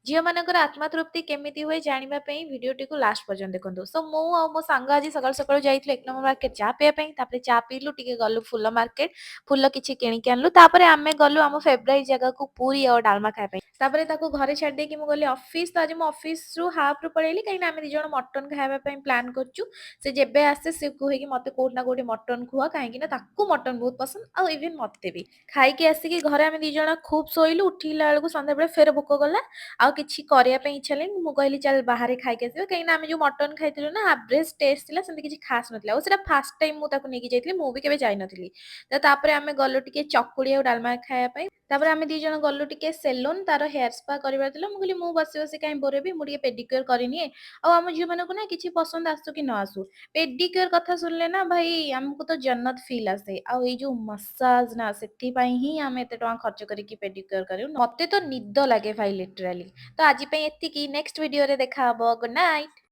ଝିଅମାନଙ୍କର ଆତ୍ମା ତୃପ୍ତି କେମିତି ହୁଏ ଜାଣିବା ପାଇଁ ଭିଡ଼ିଓଟିକୁ ଲାଷ୍ଟ ପର୍ଯ୍ୟନ୍ତ ଦେଖନ୍ତୁ। ସୋ ମୁଁ ଆଉ ମୋ ସାଙ୍ଗ ଆଜି ସକାଳୁ ସକାଳୁ ଯାଇଥିଲୁ ଏକ ନମ୍ବର ମାର୍କେଟ ଚା ପିଇବା ପାଇଁ। ତାପରେ ଚା ପିଇଲୁ, ଟିକେ ଗଲୁ ଫୁଲ ମାର୍କେଟ, ଫୁଲ କିଛି କିଣିକି ଆଣିଲୁ। ତାପରେ ଆମେ ଗଲୁ ଆମ ଫେବରାଇଟ୍ ଜାଗାକୁ ପୁରୀ ଆଉ ଡାଲମା ଖାଇବା ପାଇଁ। ତାପରେ ତାକୁ ଘରେ ଛାଡ଼ି ଦେଇକି ମୁଁ ଗଲି ଅଫିସ। ତ ଆଜି ମୁଁ ଅଫିସରୁ ହାଫ୍ରୁ ପଳେଇଲି, କାହିଁକିନା ଆମେ 2 ଜଣ ମଟନ୍ ଖାଇବା ପାଇଁ ପ୍ଲାନ୍ କରୁଛୁ। ସେ ଯେବେ ଆସେ, ସେ କୁହେ କି ମତେ କୋଉଠି ନା କୋଉଠି ମଟନ୍ ଖୁଆ, କାହିଁକି ନା ତାକୁ ମଟନ୍ ବହୁତ ପସନ୍ଦ ଆଉ ଇଭେନ୍ ମତେ ବି। ଖାଇକି ଆସିକି ଘରେ ଆମେ 2 ଜଣ ଖୁବ୍ ଶୋଇଲୁ। ଉଠିଲା ବେଳକୁ ସନ୍ଧ୍ୟାବେଳେ ଫେର ଭୋକ କଲା, ଆଉ କିଛି କରିବା ପାଇଁ ଇଚ୍ଛା ହେଲାନି। ମୁଁ କହିଲି, ଚାଲ ବାହାରେ ଖାଇକି ଆସିବା, କାହିଁକିନା ଆମେ ଯୋଉ ମଟନ୍ ଖାଇଥିଲୁ ନା, ଆଭରେଜ ଟେଷ୍ଟ ଥିଲା, ସେମିତି କିଛି ଖାସ୍ ନଥିଲା। ଆଉ ସେଟା ଫାଷ୍ଟ ଟାଇମ୍ ମୁଁ ତାକୁ ନେଇକି ଯାଇଥିଲି, ମୁଁ ବି କେବେ ଯାଇନଥିଲି। ତ ତାପରେ ଆମେ ଗଲୁ ଟିକେ ଚକୁଳି ଆଉ ଡାଲମା ଖାଇବା ପାଇଁ। ତାପରେ ଆମେ 2 ଜଣ ଗଲୁ ଟିକେ ସେଲୁନ୍, ତାର ହେୟାର ସ୍ପା କରିବାର ଥିଲା। ମୁଁ କହିଲି, ମୁଁ ବସି ବସି କାହିଁ ବୋର ହେବି, ମୁଁ ଟିକେ ପେଡିକ୍ୟୁର କରିନିଏ। ଆଉ ଆମ ଝିଅମାନଙ୍କୁ ନା କିଛି ପସନ୍ଦ ଆସୁ କି ନ ଆସୁ, ପେଡିକ୍ୟୁର କଥା ଶୁଣିଲେ ନା ଭାଇ, ଆମକୁ ତ ଜନ୍ନତ ଫିଲ୍ ଆସେ। ଆଉ ଏଇ ଯୋଉ ମସାଜ ନା, ସେଥିପାଇଁ ହିଁ ଆମେ ଏତେ ଟଙ୍କା ଖର୍ଚ୍ଚ କରିକି ପେଡିକ୍ୟୁର କରିବୁ। ମତେ ତ ନିଦ ଲାଗେ ଭାଇ, ଲିଟରାଲି। ତ ଆଜି ପାଇଁ ଏତିକି। ନେକ୍ସଟ ଭିଡିଓରେ ଦେଖା ହବ। Good night.